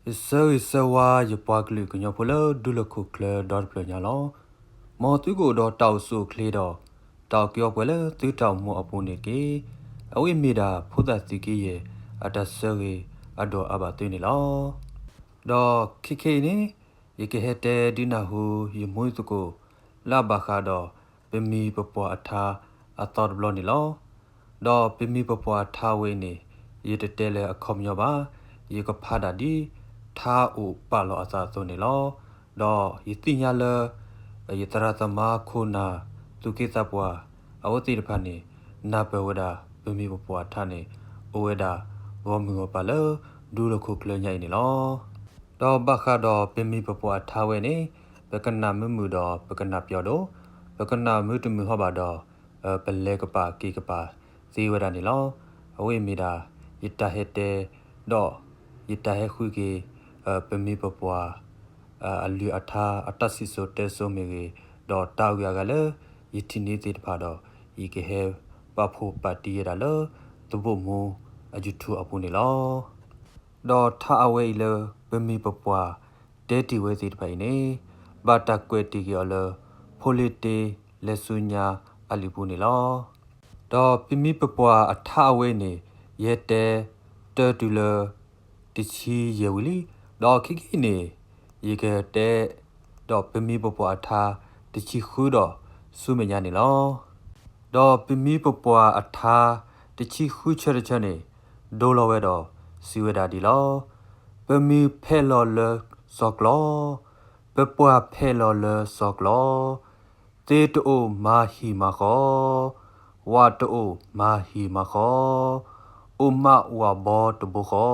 ယဆၢဂ့ၤဆၢဝါယပှၤကလုာ်ကညီဖိလၢဒူလီၢ်ခိၣ်ချၢဒီတဖျၢၣ်ညါလီၤ. မ်သုကအိၣ်ဒီးတၢ်အိၣ်ဆူၣ်အိၣ်ချ့ဒီး တၢ်အီၣ်က့ၤအီပှဲၤလၢသုတၢ်အိၣ်မူအပူၤန့ၣ်တက့ၢ်. အဝဲမ့ၢ်ဒၣ်ဖိသၣ်သုးက့ယဲၢ်အတၢ်ဆၢဂ့ၤအဒိၣ်အါဘၣ်သုန့ၣ်လီၤ. ဒီးခဲခဲအံၤန့ၣ် ယကဟဲတဲဒုးနၢ်ဟူယမူသကိး လၢအဘၣ်ဃးဒီးပမံၤပပှၢ်အထါအသီတဘျီန့ၣ်လီၤ. ဒီးပမံၤပပှၢ်အထါဝဲအံၤန့ၣ် ယတတဲလၢအခီပညီဘၣ်. ယကဖးဒၣ်ဒ် ထါအိၣ်ပာ်လီၤအသးအသိးန့ၣ်လီၤ. ဒီးယသ့ၣ်ညါလၢ ယသရၣ်သမါခိၣ်နၢ် သူၣ်က့သးပှၢ် အဝဲသ့ၣ်တဖၣ်န့ၣ် နၢ်ပၢၢ်ဝဲဒၣ် ပမံၤပပှၢ်အထါန့ၣ် အိၣ်ဝဲဒၣ်ဂီၢ်မုၢ်ဂီၢ်ပၤလၢ ဒူလီၢ်ခိၣ်ချၢညါအံၤန့ၣ်လီၤ. ဒီးဘၣ်ဃးဒီးပမံၤပပှၢ်အထါဝဲန့ၣ် ပကနၣ်မုာ်မုာ်ဒီးပကနၣ်ပျီဒိၣ်, ပကနၣ်မုာ်တမုာ်ဟီဘၣ်ဒီး ပလဲၤကပၤက့ၤကပၤသ့ဝဲဒၣ်န့ၣ်လီၤ. အဝဲမ့ၢ်ဒၣ် ယတၢ်ဟဲတဲ ဒီးယတၢ်ဟဲဃုက့ၤ ပမံၤပပှၢ် အလုၢ်အထါ အတၢ်စံၣ်စိၤတဲစိၤမ့ၢ်ဂ့ၤ, ဒီးတၢ်အဂုၤအဂၤလၢ ယထံၣ်န့ၢ်သ့ၣ်တဖၣ်ဒီး ယကဟဲပာ်ဖှိၣ်ပာ်တံၢ်ဝဲဒၣ်လၢ သဘိၣ်မူအ YouTube အပူၤန့ၣ်လီၤ. ဒီးထါအဝဲအံၤလၢ ပမံၤပပှၢ်တဲတ့ၢ်ဝဲသ့ၣ်တဖၣ်အံၤန့ၣ် ဘၣ်တၢ်ကွဲးတ့ၢ်က့ၤအီၤလၢ ဖိလ့တ့လဲၤဆူညါအလံာ်ပူၤန့ၣ်လီၤ. ဒီးပမံၤပပှၢ်အထါအဝဲအံၤန့ၣ် ယဟဲတဲတၢ်တုၤလၢ တဆံယဲၢ်ဝံၤလံ. ဒီးခဲကနံၣ်အံၤန့ၣ် ယကတဲ ဒီးပမံၤပပှၢ်အထါ တဆံဃုဒီးဆူမဲာ်ညါန့ၣ်လီၤ. ဒီးပမံၤပပှၢ်အထါ တဆံဃုဆၢတဆၢန့ၣ် ဒိလီၤဝဲဒီးစံးဝဲဒၣ်ဒ်လီၤ. ပမံၤဖဲးလီၤလၢစီၤကျီ, ပပှၢ်ဖဲးလီၤလၢစီၤကျီ, သ့ၣ်တအိၣ်မၤဟံၣ်မၤဃီ, ဝၣ်တအိၣ်မၤဟံၣ်မၤဃီ, အိၣ်မးဝၣ်ဘီတဘိဃီ,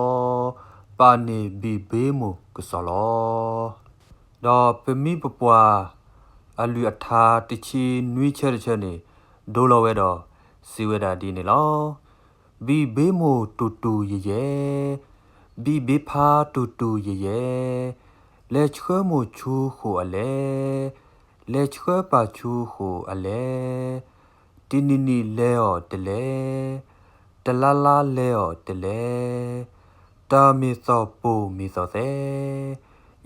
ပၢ်န့ၣ်ဘံၣ်ဘ့မိၢ်ကစီၣ်လီၤ. ဒီးပမံၤပပှၢ်အလုၢ်အထါ တဆံနွံဆၢတဆၢန့ၣ် ဒိလီၤဝဲဒီးစံးဝဲဒၣ်ဒ်န့ၣ်လီၤ. ဘံၣ်ဘ့မိၢ်တူၢ်တူၢ်ယဲၢ်ယဲၢ်, ဘံၣ်ဘ့ဖါတူၢ်တူၢ်ယဲၢ်ယဲၢ်, လဲၤဆှၢမိၢ်ဆူဃိာ်အလဲၣ်, လဲၤဆှၢပၢ်ဆူဃိာ်အလဲၣ်, တနံၤနံၤလဲၤအီၤတလဲၣ်, တလါလါလဲၤအီၤတလဲၣ်, တၢ်မ့ၢ်သီၣ်ပိာ်မ့ၢ်သီၣ်သဲး,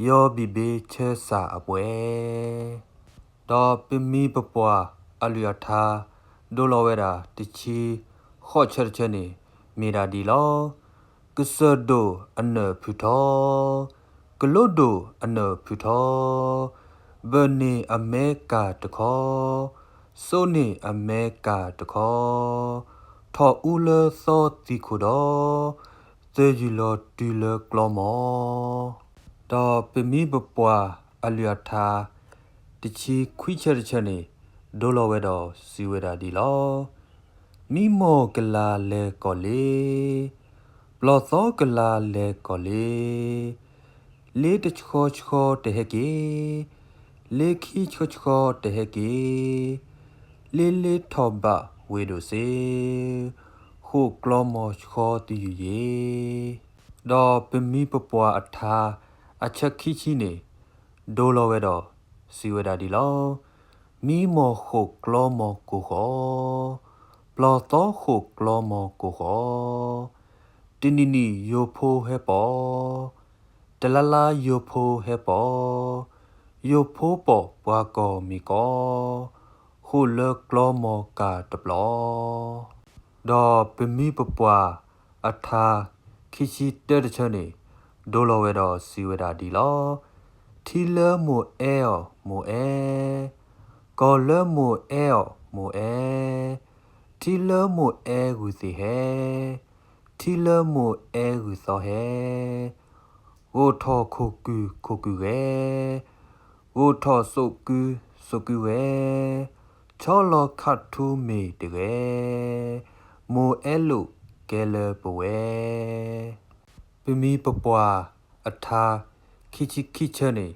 ယီဘံၣ်ဘ့ဆၢစၢ်အပှဲၤ ဒီးပမံၤပပှၢ်အလုၢ်အထါ ဒိလီၤဝဲဒၣ်တဆံဃိးဆၢတဆၢန့ၣ် မ့ၢ်ဒၣ်ဒ်လီၤ. ကစၢၢ်ဒိၣ်အနၢၣ်ဖုထီ, ကလိဒိၣ်အနၢၣ်ဖုထီ, ဘၢၣ်န့ၢ်အမဲကၤတခီ, စိန့ၢ်အမဲကၤတခီ, ထီၣ်အူလၢသီသံခိၣ်ဒီး သၢယုၢ်လီၤတုၤလၢကျီမီၢ် ဒီးပမံၤပပှၢ်အလုၢ်အထါ တဆံခွံဆၢတဆၢန့ၣ် ဒိလီၤဝဲဒီးစံးဝဲဒၣ်ဒ်လီၤ. မံမီၢ်ကလၤလဲၤကီၢ်လ့, ပျီၢ်သီကလၤလဲၤကီၢ်လ့, လ့တဆှီဆှီတဟဲက့ၤ, လ့ခံဆှီဆှီတဟဲက့ၤ, လ့လ့ထီၣ်ဘၣ်ဝ့ၢ်ဒိၣ်စ့, ဃိာ်ကျီမီၢ်ဆှီသယုၢ်ယ့ၣ် ဒီးပမံၤပပှၢ်အထါ အဆၢခံဆံန့ၣ် ဒိလီၤဝဲဒီးစံးဝဲဒၣ်ဒ်လီၤ. မံမီၢ်ဃိာ်ကျီမီၢ်ကိၢ်ဃီ, ပျီၢ်သီဃိာ်ကျီမီၢ်ကိၢ်ဃီ, တနံၤနံၤယိၤဖိဟဲပိာ်, တလါလါယိၤဖိဟဲပိာ်, ယိၤဖိပိာ်ပှၤကီၢ်မံၤကီၢ်, ဃိာ်လၢကျီမီၢ်ကၤတပျီ ဒီးပမံၤပပှၢ်အထါ ခံဆံတၢတဆၢန့ၣ် ဒိလီၤဝဲဒီးစံးဝဲဒၣ်ဒ်လီၤ. ထံလၢမိၢ်အဲၣ်အီၤမိၢ်အဲၣ်, ကီၢ်လၢမိၢ်အဲၣ်အီၤမိၢ်အဲၣ်, ထံလၢမိၢ်အဲၣ်ဂုၢ်သ့ၣ်ဟဲ, ထံလၢမိၢ်အဲၣ်ဂုၢ်သီဟဲ, ဂိၢ်ထီၣ်ခိၣ်ကုၢ်ခိၣ်ကုၢ်ဂဲၤ, ဂိၢ်ထီၣ်စိာ်ကုၢ်စိာ်ကုၢ်ဂဲၤ, ဆီလီၤခးထူမ့ၢ်တဂဲၤ, မိၢ်အဲၣ်လိာ်ကဲလၢပဝဲ ပမံၤပပှၢ်အထါ ခံဆံခံဆၢန့ၣ်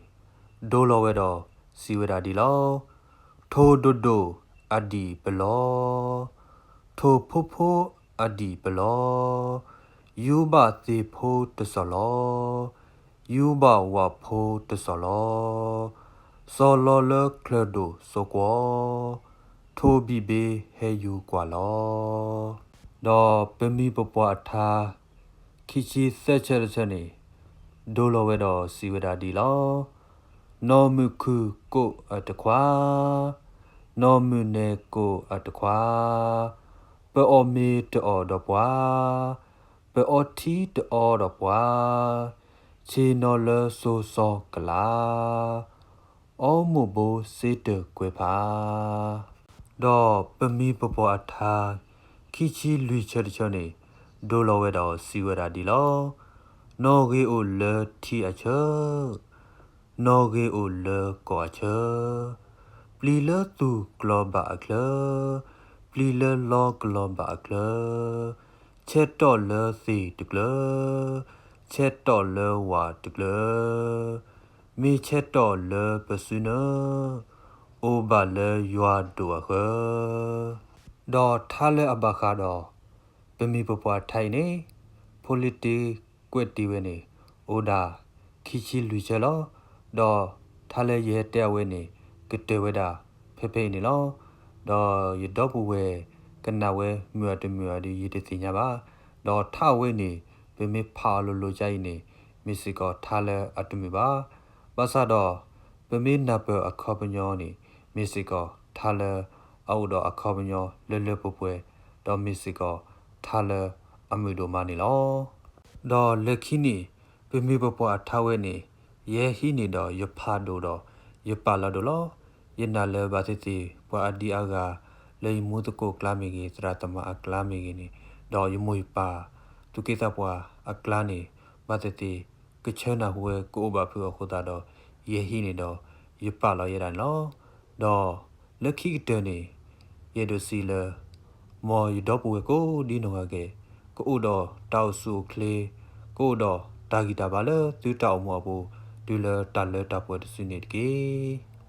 ဒိလီၤဝဲဒီးစံးဝဲဒၣ်ဒ်လီၤ. ထိၣ်ဒိၣ်ဒိၣ်အဒံၣ်ပလီၢ်, ထိၣ်ဖိဖိအဒံၣ်ပလီၢ်, ယူဘၣ်သ့ၣ်ဖိတစီၢ်လီၤ, ယူဘၣ်ဝၣ်ဖိတစီၢ်လီၤ, စီၢ်လီၤလၢချၢၣ်ဒိၣ်စိကွီၢ်, ထိၣ်ဘံၣ်ဘ့ဟဲယူၤကွၢ်လီၤ. ဒီးပမံၤပပှၢ်အထါ ခံဆံသၢဆၢတဆၢန့ၣ် ဒိလီၤဝဲဒီးစံးဝဲဒၣ်ဒ်လီၤ. နီၢ်မုၢ်ခုၣ်ကိးအတခွါ, နီၢ်မုၢ်နဲၣ်ကိးအတခွါ, ပအီၣ်မ့ၤတအီၣ်ဒီးပှၤ, ပအီထံတအီဒီးပှၤ, ဆ့ၣ်နီၤလၢစိၤစီၤကလး, အီမိၢ်ဘိစ့တၢၢ်ကွဲးဖး ဒီးပမံၤပပှၢ်အထါ ခံဆံလွံၢ်ဆၢတဆၢန့ၣ် ဒိလီၤဝဲဒီးစံးဝဲဒၣ်ဒ်လီၤ. နီၣ်ဂ့ၤအိၣ်လၢထံအဆၢ, နီၣ်ဂ့ၤအိၣ်လၢကီၢ်အဆၢ, ပျံၤလၢသူၣ်ကလီၤဘၣ်အချၢ, ပျံၤလၢလီကလီၤဘၣ်အချၢ, ဆဲးတီၣ်လၢသ့ၣ်တကျၢၤ, ဆဲးတီၣ်လၢဝၣ်တကျၢၤ, မ့ၢ်ဆဲးတီၣ်လၢပစုနၢ, အိၣ်ဘၣ်လၢယွၤဒိၣ်အဃၢၤ. ဒီးထါလၢအဘၣ်ဃးဒီး ပမံၤပပှၢ်ထါအံၤန့ၣ် ဖိလ့တ့ကွဲးတ့ၢ်ဝဲန့ၣ် အိၣ်ဒၣ်ခံဆံလွံၢ်ဆၢလီၤ. ဒီးထါလၢယဟဲတဲအဝဲန့ၣ် ကတၢၢ်ဝဲဒၣ်ဖဲဖဲအံၤန့ၣ်လီၤ. ဒီးယဒီပုၢ်ဝဲၢ်ကနၣ်ဝဲမုာ်အတမုာ်အီၤဒီး ယတသ့ၣ်ညါဘၣ်. ဒီးထါအဝဲန့ၣ် ပမ့ၢ်ဖးအီၤလိၤလိၤကါအံၤန့ၣ် မ့ၢ်စ့ၢ်ကီးထါလၢအတမုာ်ဘၣ်. ဘၣ်ဆၣ်ဒီး ပမ့ၢ်နၢ်ပၢၢ်အခီပညီန့ၣ် မ့ၢ်စ့ၢ်ကီးထါလၢအအိၣ်ဒီးအခီပညီလၢလၢပှဲၤပှဲၤ, ဒီးမ့ၢ်စ့ၢ်ကီးထါလၢအမုာ်ဒိၣ်မးန့ၣ်လီၤ. ဒီးလၢခံန့ၣ် ပမံၤပပှၢ်အထါဝဲန့ၣ် ယဲဟံးန့ၢ်ဒီးယဖးဒိၣ်ဒီး ယပာ်လီၤဒိၣ်လီၤ. ယနာ်လၢဘၣ်သ့ၣ်သ့ၣ် ပှၤအဒံအါဂၤ လၢယမူသကိးအကျါမ့ၢ်ဂ့ၤ, သရၣ်သမါအကျါမ့ၢ်ဂ့ၤန့ၣ်, ဒီးယမိၢ်ယပၢ် သူၣ်က့သးပှၢ်အကျါန့ၣ် ဘၣ်သ့ၣ်သ့ၣ် ကဆၢနၢ်ဟူဝဲကအိၣ်ဘၣ်ဖုးအဃိသတးဒီး ယဲဟံးန့ၢ်ဒီး ယပာ်လီၤယဲဒၣ်န့ၣ်လီၤ. ဒီးလၢခံကတၢၢ်န့ၣ် ယအဲၣ်ဒိးစံးလၢ မ်ယဒီပုၢ်ဝဲၢ်ကိးဒ်နီၢ်ဂၤဒဲး ကအိၣ်ဒီးတၢ်အိၣ်ဆူၣ်အိၣ်ချ့, ကအိၣ်ဒီးတၢ်ဂံၢ်တၢ်ဘါလၢသုတၢ်အိၣ်မူအပူၤ တုၤလၢတၢ်လၢတၢ်ပှဲၤတစုန့ၣ်တက့ၢ်.